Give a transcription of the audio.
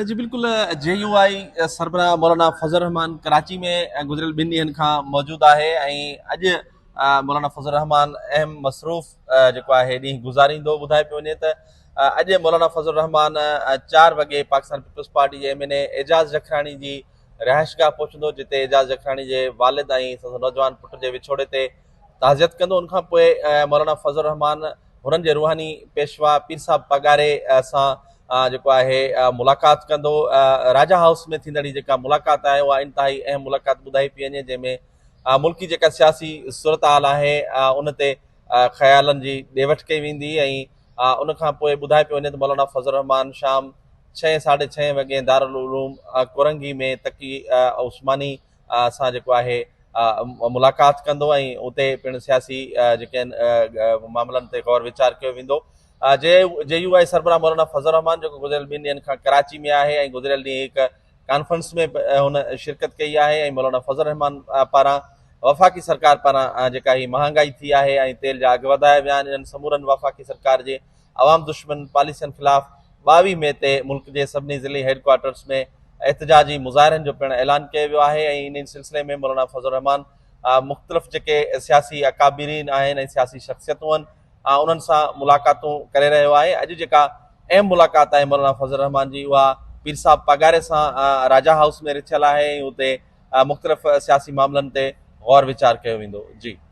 جي بلڪل جي يو آء سربراهه مولانا فضل الرحمان ڪراچي ۾ گذريل ٻن ڏينهن کان موجود آهي ۽ اڄ مولانا فضل الرحمان اهم مصروف جيڪو آهي ڏينهن گذاريندو. ٻڌايو پيو وڃي ته اڄ مولانا فضل الرحمان 4 وڳي پاڪستان پيپلز پارٽي جي M N A Ejaz Jakhrani جي رهائشگاهه پهچندو، جتي اعجاز جکراڻي جي والد ۽ سندس نوجوان پٽ جي وڇوڙي تي تعزيت ڪندو. ان کان پوء مولانا فضل الرحمان هنن جي روحاني پيشوا پير صاحب پاڳاري سان جيڪو آهي ملاقات ڪندو. راجا هائوس ۾ ٿيندڙ هي جيڪا ملاقات آهي اها انتهائي اهم ملاقات ٻڌائي پئي وڃي، جنهن ۾ ملڪي جيڪا سياسي صورتحال آهي ان تي خيالن جي ڏي وٺ ڪئي ويندي ۽ ان کان پوء ٻڌايو پيو وڃي ته مولانا فضل الرحمان شام ڇهين ساڍي ڇهين وڳي دارالعلوم ڪورنگي ۾ تقي عثماني سان جيڪو آهي ملاقات ڪندو ۽ اتي پڻ سياسي جيڪي آهن معاملن تي غور ويچار ڪيو ويندو. جي يو آء سربراهه مولانا فضل الرحمان جيڪو گذريل ٻن ڏينهن کان ڪراچي ۾ آهي ۽ گذريل ڏينهن هڪ ڪانفرنس ۾ هن شرڪت ڪئي آهي ۽ مولانا فضل الرحمان پاران وفاقي سرڪار پاران جيڪا هي مهانگائي ٿي آهي ۽ تيل جا اگهه وڌايا ويا آهن، انهن سمورن وفاقي سرڪار جي عوام دشمن پاليسين خلاف 22 مئي تي ملڪ جي سڀني ضلعي هيڊ ڪوارٽرز ۾ احتجاجي مظاهرن جو پڻ اعلان ڪيو ويو آهي ۽ انهي سلسلي ۾ مولانا فضل الرحمان مختلف جيڪي سياسي اڪابرين آهن ۽ سياسي شخصيتون آهن انهن سان ملاقاتون ڪري رهيو آهي. اڄ جيڪا اهم ملاقات آهي مولانا فضل الرحمان جي اها پير صاحب پاڳاري سان راجا هائوس ۾ رٿيل آهي ۽ اتي مختلف سياسي معاملن تي غور ويچار ڪيو ويندو. جي.